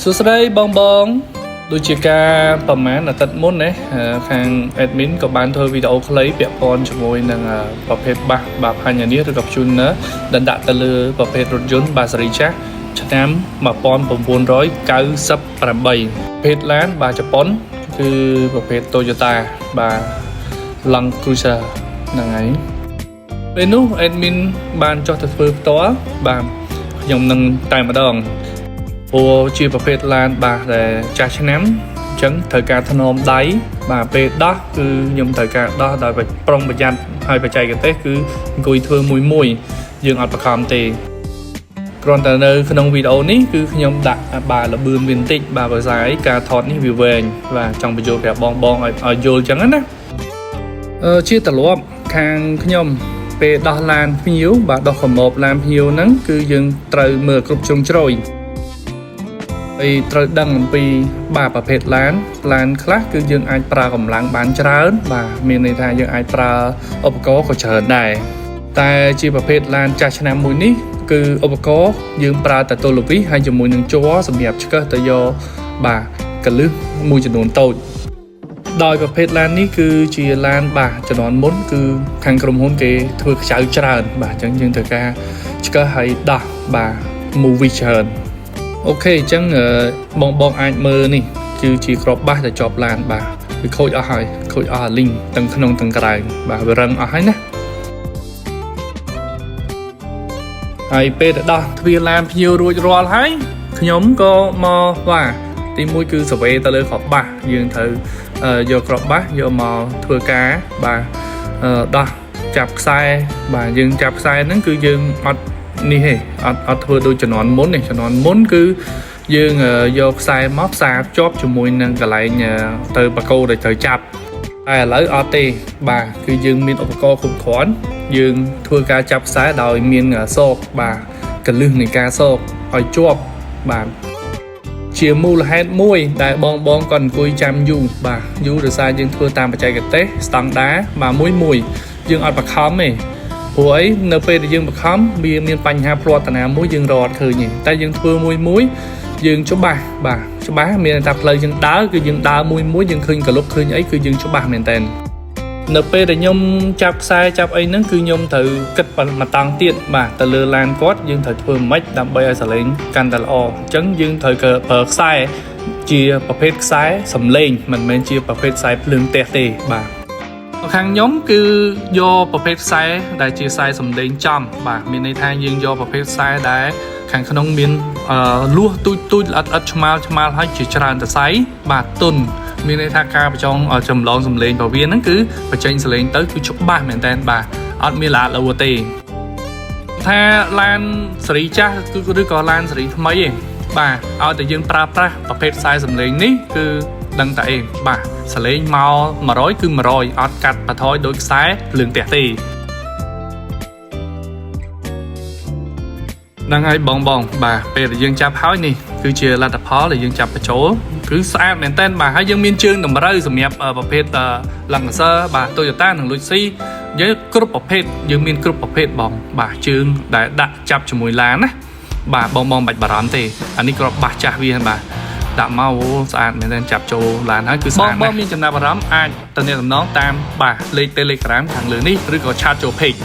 សួស្តីបងបងដូចជាការប្រហែលអាទិត្យមុនណាខាង admin ក៏បានធ្វើវីដេអូខ្លីពាក់ព័ន្ធជាមួយនឹងប្រភេទបាសបាទផាញ៉ានេះឬក៏ tuner ដែលដាក់ទៅលើប្រភេទរថយន្តបាទស៊េរីចាស់ឆ្នាំ1998ប្រភេទឡានបាទជប៉ុនគឺប្រភេទ Toyota បាទ Land Cruiser ហ្នឹងហើយពេលនោះ admin បានចុះទៅធ្វើផ្ទាល់បាទខ្ញុំនឹងតែម្ដង ព្រោះជាប្រភេទឡានបាទដែលចាស់ឆ្នាំអញ្ចឹងត្រូវការថ្នមដៃបាទពេលដោះគឺខ្ញុំត្រូវការដោះដោយប្រុងប្រយ័ត្នហើយបច្ចេកទេសគឺអង្គុយធ្វើមួយមួយយើងអត់បខំទេគ្រាន់តែនៅក្នុងវីដេអូនេះគឺខ្ញុំដាក់បាទលបឿនវាបន្តិចបាទបើស្អីការថតនេះវាវែងបាទចង់បញ្យល់ប្រាប់បងបងឲ្យឲ្យយល់អញ្ចឹងណាអឺជាទម្លាប់ខាងខ្ញុំពេលដោះឡានភ្ញៀវបាទដោះកម្របឡានភ្ញៀវហ្នឹងគឺយើងត្រូវមើលគ្រប់ជ្រុងជ្រោយ ហើយត្រូវដឹងអំពីបាទប្រភេទឡានឡានខ្លះគឺយើងអាចប្រើកម្លាំងបានច្រើនបាទមានន័យថាយើងអាចប្រើឧបករណ៍ក៏ច្រើនដែរតែជាប្រភេទឡានចាស់ឆ្នាំមួយនេះគឺឧបករណ៍យើងប្រើតែទល់វីសហើយជាមួយនឹងជ័រសម្រាប់ឆ្កឹះទៅយកបាទកលឹះមួយចំនួនតូចដោយប្រភេទឡាននេះគឺជាឡានបាទជំនាន់មុនគឺខាងក្រុមហ៊ុនគេធ្វើខ្ចៅច្រើនបាទអញ្ចឹងយើងត្រូវការឆ្កឹះហើយដោះបាទ movie ច្រើន OK អញ្ចឹងបងបងអាចមើលនេះគឺជាក្របបាសដែលជាប់ឡានបាទវាខូចអស់ហើយខូចអស់អាលីងទាំងក្នុងទាំងក្រៅបាទវារឹងអស់ហើយណាហើយពេលទៅដោះទ្វារឡានភ្ញៀវរួចរាល់ហើយខ្ញុំក៏មកបាទទីមួយគឺសវេទៅលើក្របបាសយើងត្រូវយកក្របបាសយកមកធ្វើការបាទដោះចាប់ខ្សែបាទយើងចាប់ខ្សែហ្នឹងគឺយើងអត់នេះទេអត់អត់ធ្វើដូចជំនាន់មុនទេជំនាន់មុនគឺយើងយកខ្សែមកផ្សារភ្ជាប់ជាមួយនឹងកន្លែងទៅបកគោដែលត្រូវចាប់តែឥឡូវអត់ទេបាទគឺយើងមានឧបករណ៍គ្រប់គ្រាន់យើងធ្វើការចាប់ខ្សែដោយមានសោកបាទកលឹះនៃការសោកឲ្យជាប់បាទជាមូលហេតុមួយដែលបងបងគាត់អង្គុយចាំយូរបាទយូរដោយសារយើងធ្វើតាមបច្ចេកទេសស្តង់ដាបាទមួយមួយយើងអត់បខំទេព្រោះអីនៅពេលដែលយើងបខំវាមានបញ្ហាផ្លាត់តាណាមួយយើងរកអត់ឃើញទេតែយើងធ្វើមួយមួយយើងច្បាស់បាទច្បាស់មានន័យថាផ្លូវយើងដើរគឺយើងដើរមួយមួយយើងឃើញក្លុកឃើញអីគឺយើងច្បាស់មែនតើនៅពេលដែលខ្ញុំចាប់ខ្សែចាប់អីហ្នឹងគឺខ្ញុំត្រូវគិតមួយតង់ទៀតបាទទៅលើឡានគាត់យើងត្រូវធ្វើម៉េចដើម្បីឲ្យសលេងកាន់តែល្អអញ្ចឹងយើងត្រូវប្រើខ្សែជាប្រភេទខ្សែសំឡេងមិនមែនជាប្រភេទខ្សែភ្លើងផ្ទះទេបាទខាងខ្ញុំគឺយកប្រភេទខ្សែដែលជាខ្សែសំឡេងចំបាទមានន័យថាយើងយកប្រភេទខ្សែដែលខាងក្នុងមានលួសទូចទូចល្អិតល្អិតឆ្មាល់ឆ្មាល់ហើយជាច្រើនសរសៃបាទទុនមានន័យថាការបញ្ចងចម្លងសំឡេងរបស់វាហ្នឹងគឺបញ្ចេញសំឡេងទៅគឺច្បាស់មែនតើបាទអត់មានល្អល្អទេថាឡានសេរីចាស់គឺឬក៏ឡានសេរីថ្មីឯងបាទឲ្យតែយើងប្រើប្រាស់ប្រភេទខ្សែសំឡេងនេះគឺដឹងតែអេបាទសលេងមក100គឺ100អត់កាត់បន្ថយដោយខ្សែភ្លើងផ្ទះទេហ្នឹងហើយបងបងបាទពេលដែលយើងចាប់ហើយនេះគឺជាលទ្ធផលដែលយើងចាប់បញ្ចូលគឺស្អាតមែនតើបាទហើយយើងមានជើងតម្រូវសម្រាប់ប្រភេទ Lancer បាទ Toyota និង Luxi យើងគ្រប់ប្រភេទយើងមានគ្រប់ប្រភេទបងបាទជើងដែលដាក់ចាប់ជាមួយឡានណាបាទបងបងបាច់បារម្ភទេអានេះក្របបាសចាស់វាបាទដាក់មកអូស្អាតមែនទែនចាប់ចូលឡានហើយគឺស្អាតណាស់បងបងមានចំណាប់អារម្មណ៍អាចទំនាក់ទំនងតាមបាទលេខ Telegram ខាងលើនេះឬក៏chat ចូល page